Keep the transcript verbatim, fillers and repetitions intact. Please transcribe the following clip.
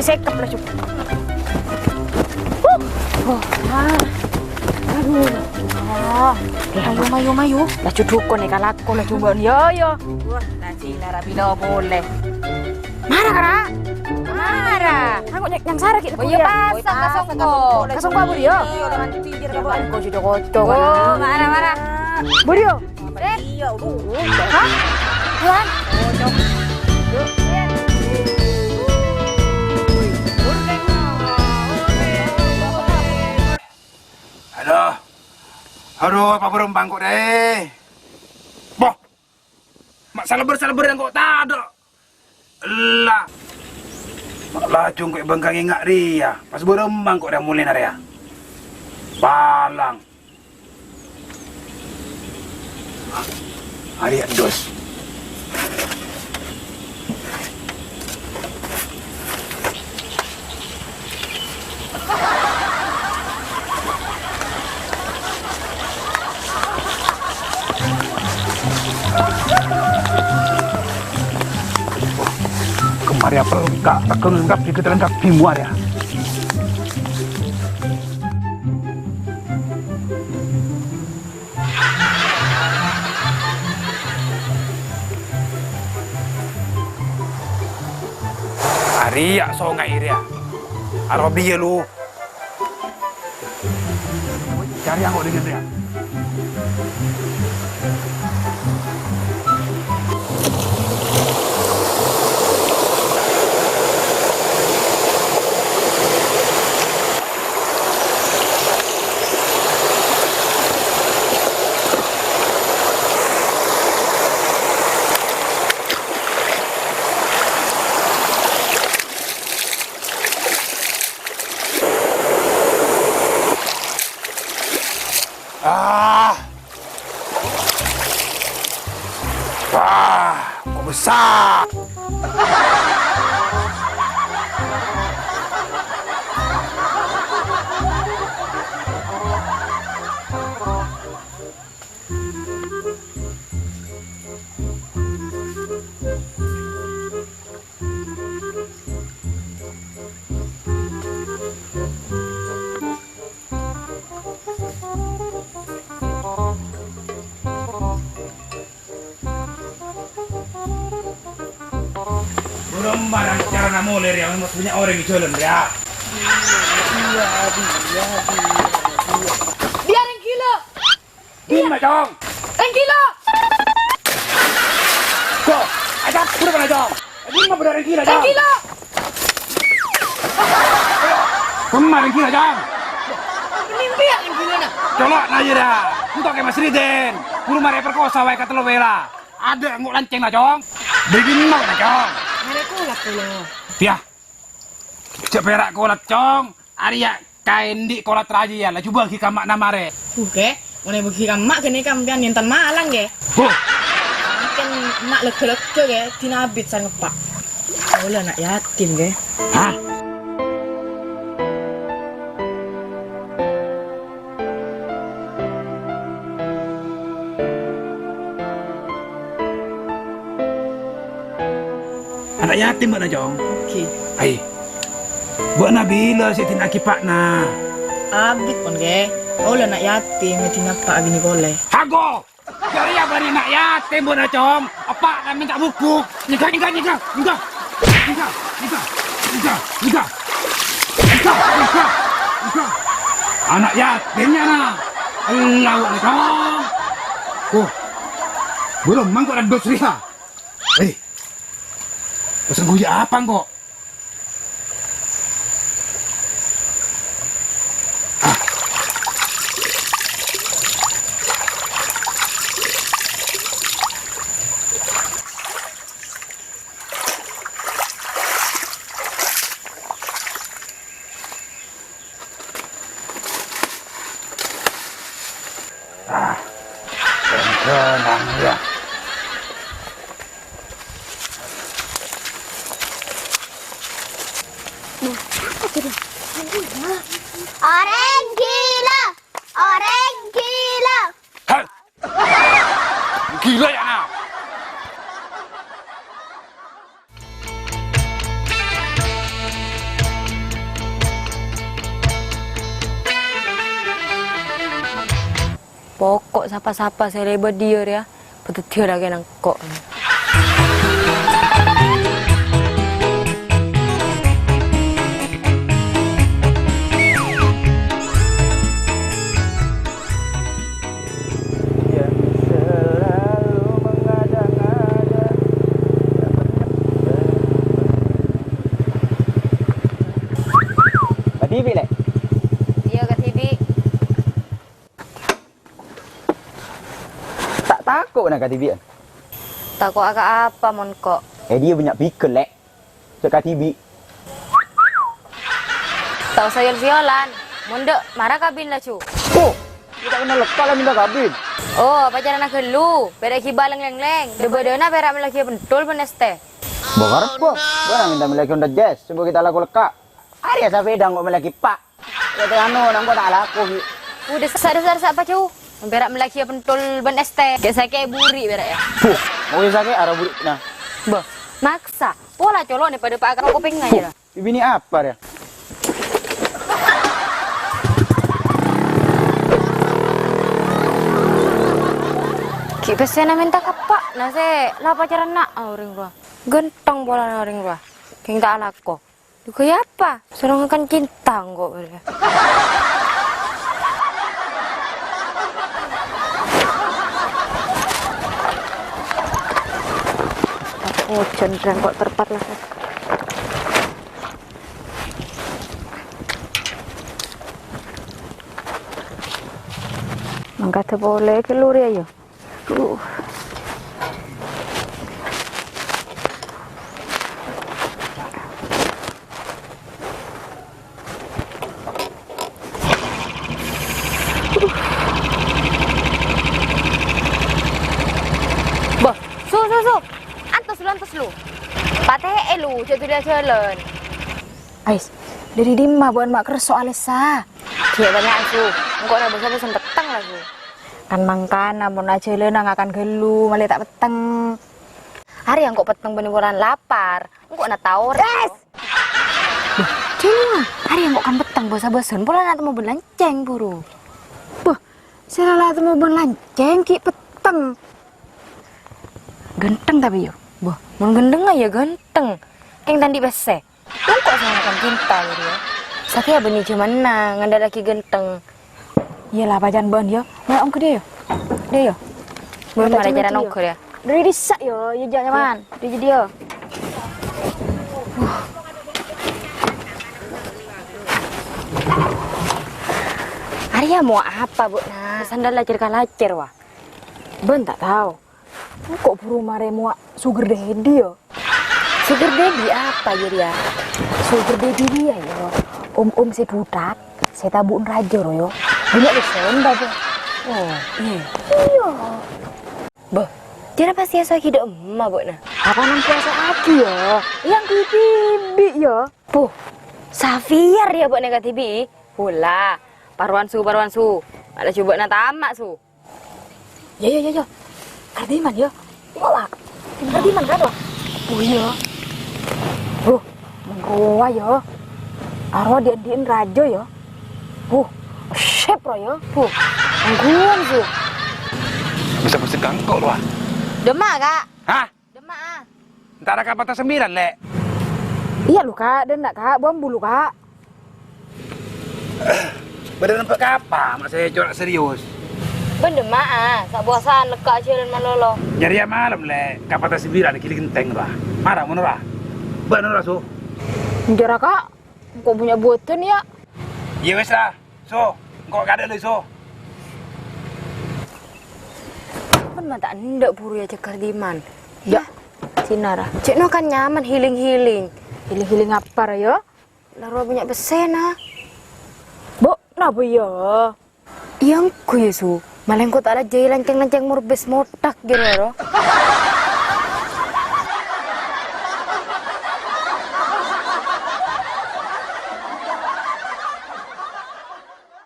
Sekep laju. Huh. Oh, ah. Aduh. Ah. Mayu, mayu, mayu. Laju dukun nih, kalako laju, Mbak. Yo, yo. Wah, laju narabi lo boleh. Mara, Kara. Mara. Aku nyek yang sarah gitu. Oh, iya, ya. Pasang, pasang, pasang, kok. Pasang, Pak Budi, yo. Iya, orang pinggir, Kak. Kok sudah kocok. Oh, mara, mara. Budi, yo. Eh? Iya, aduh. Hah? Tuhan? Aduh. Aduh, apa berembang kok deh? Boh. Mak saleber-saleber yang kok tadok. Ella. Mak laju kok bengkang enga' riya. Pas berembang kok dia mulai nari ya. Palang. Arèya, dos. Kemari apa lengkap, aku lengkap, dikit lengkap, semua ya. Arèya songay rèya. Arobiya lu. Cari yang kok dingin rèya. Ah! Wah, kok besar? Burung barang carana molè rèya, mos bânnya' orèng è jhâlân rèya. Biarin gila. Dimma, Cong? Rèng gila! Go, ajak, buru kana, Cong. Dimma bâdâ rèng gila, Cong? Rèng gila! Kemma rèng gila, Cong? Mimpi ya rèng gila, nah? Colok, nah, iyâ, dah. Entok kè Mas Ridin. Buru marè perkosa wae ka tello wela. Ada engko' lanceng, nah, Cong. Bâdâ dimma, nah, Cong? Marè kolak, kula. Yah. Jhâ' pèra' kolak, Cong. Arèya kaèn dhi' kolak rajâ, yâ, la jhubâ' ghi' ka emma'na marè. Buh, Kè, mon èbâghi ka emma' ghânèka sampèyan nyèntan malang, Kè. Huh. Mungkin emma' lega-lega, Kè, dina abit sareng eppa'. Kaulâ ana' yatim, Kè. Hah? Ana' yatim bâ'na, Cong? Èngghi. Ai. Bâ'na bilâ sè èdina'aghi eppa'na? Abit, pon, Kè. Kaulâ ana' yatim, èdina eppa' abinè polè. Hago! Jârèya bânnè ana' yatim bâ'na, Cong. Eppa'na mènta buku. Nyèngghâ, nyèngghâ, nyèngghâ, nyèngghâ. Nyèngghâ, nyèngghâ, nyèngghâ, nyèngghâ. Nyèngghâ, nyèngghâ, nyèngghâ. Ana' yatim, yâ, na. Ella, wâ', Cong. Oh. Buru mangko' raddhus rèya. Eh. Pèssèna ghuya' apa engko'? Ah. Ah, tenang ya. Nah, apa tuh? Orèng gila! Orèng gila! Hei! Gila ya, nah? Pokok sapa-sapa sè lèbât iyâ rèya, padâddhiyâ la kèng engko'. Yang selalu mengada-ngada. Kadhibi', Lè'? Iyâ, kadhibi'. Ta' tako' na kadhibi'ân? Tako' ka apa, mon ko'? Eh, iyâ bânnya' bigel, Lè'. Sè kadhibi'. Ta' osa yol-siyolan. Mon dâ', mara kabin laju. Oh, kita kenal lekka la minta kabin. Oh, pacaranna ghâllu. Pèra' ghibâ lèng-lèng. Dâ-bâdâna pèra' mellèaghi pentol bân es teh. Bâ' karep, bâ'. Bâ' na minta mellèaghi Honda Jazz. Sè bâ' kita lako lekka. Arèya sapèda engko' mellèaghi, Pa'. Yâ, tè anu, nang kota alako, Gi. Udah, sa-, sa-, sa-, sa-, apa, Cu? Pèra' mellèaghi pentol bân es teh. Kayak sakè' buri' pèra' yâ. Puh, mau ya sakè' ara buri', nah. Bâh, maksa. Pola colo' nè padâ pa' akal kopèngnga yâ. Puh, bibini apa yâ? Ghi' pèssèna mènta ka eppa', na sè la pacaranna orèng rowa. Ghântheng polana orèng rowa. Kèng ta' alako. Duh, kaya apa? Soro ngakan cinta engko' bâriyâ. Ojhân rèng kok terpat lah. Mangkada polè ghâllu rèya, yâ. Uh. Bâh, Su, Su, Su. Antos lu, antos lu. Patè'è lu, jhâ' duli ajhâlân. Ais, dâri dimma bâ'ân ma' kerso alessa? Ghi' bânnya', Su. Engko' ra bâsa-bâsa petteng la, Su. Kan mangkana mon ajhâlâna ngakan ghâllu, malè ta' petteng. Arèya engko' petteng bânnè polana lapar. Engko' na taor. Yes! Bâh, jhâ' nènga. Arèya engko' kan petteng bâsa-bâsân, polana temmo bân lancèng buru. Bâh, sè la temmo bân lancèng ghi' petteng. Ghântheng tapè, yâ. Bâh, mon ghântheng, yâ ghântheng. Kèng ta' andi' pèssè. Engko' sè ngakan cinta, yâ, yâ. Satèya bânnè jhâmanna ngandâlaghi ghântheng. Iyâ la, pacan bâ'ân, yâ. Mara ongghâ dhiyâ, yâ. Dhiyâ, yâ. Bâ'ân mara cara ongghâ, yâ. Dâri dissa', yâ. Iyâ, jhâ' nyaman. Iyâ. Dhiyâ, dhiyâ. Arèya mowa apa, Bu', na? Sandal lacèr-kalacèr, wa. Bâ'ân ta' tao. Engko' buru marè mowa sugar daddy, yâ. Sugar daddy apa, yâ, rèya? Sugar daddy rèya, yâ, om-om sè buthak, sè tabu'na rajâ, ro, yâ. Bânnya' lèsèn, Bâ. Oh, iyâ. Iyâ. Bâh, jârèya pas èyaso'aghi dâ' emma, Bu', na? Apa nang èyaso'aghi, yâ? Yang dhibi', yâ. Puh, Safiar, yâ, Bu', na kadhibi'? Pola, parowan, Su, parowan, Su. Malah jhubâ'na tama', Su. Yâ, yâ, yâ, yâ. Kardiman, yâ. Engko', Wak. Kardiman, kan, Wak? Oh, iyâ. Huh, mon rowa, yâ. Arowa dhi'-andhi'en rajâ, yâ. Huh, sip, ro, yâ. Huh, angghuwân, Su. Bisa bersih kangkok, rowa. Dâ' emma, Kak. Hah? Dâ' emma, ah. Entara ka Pata Sembilan, Lè'. Iyâ, lu, Kak. Dâ' enna', Kak. Bâmbu, lu, Kak. Bâdâ nèmpè' kapa, ma' sè cora' serius? Bâdâ, ma'a, sa-bowasana lekka' ajhâlân malolo. Jârèya malem, Lè', ka Pata Sembilan ghi' ghenteng, ra. Mara, mon ra. Bâ'na ra, Su. Enjâ' ra, Kak. Engko' bânnya' buwâdhân, yâ. Iyâ wis, ra. Su, engko' kadâ' lu, Su. Mon ma' ta' endâ' buru èajhâk Kardiman. Yâ. Sèna ra. Cè'na kan nyaman healing-healing. Healing-healing apa, ra, yâ? La rowa bânnya' pèssèna. Bu', napa, yâ? Iyâ, engko', yâ, Su. Malèngko ta' la jâi lancèng-lancèng morbès mothak, ghi, ro.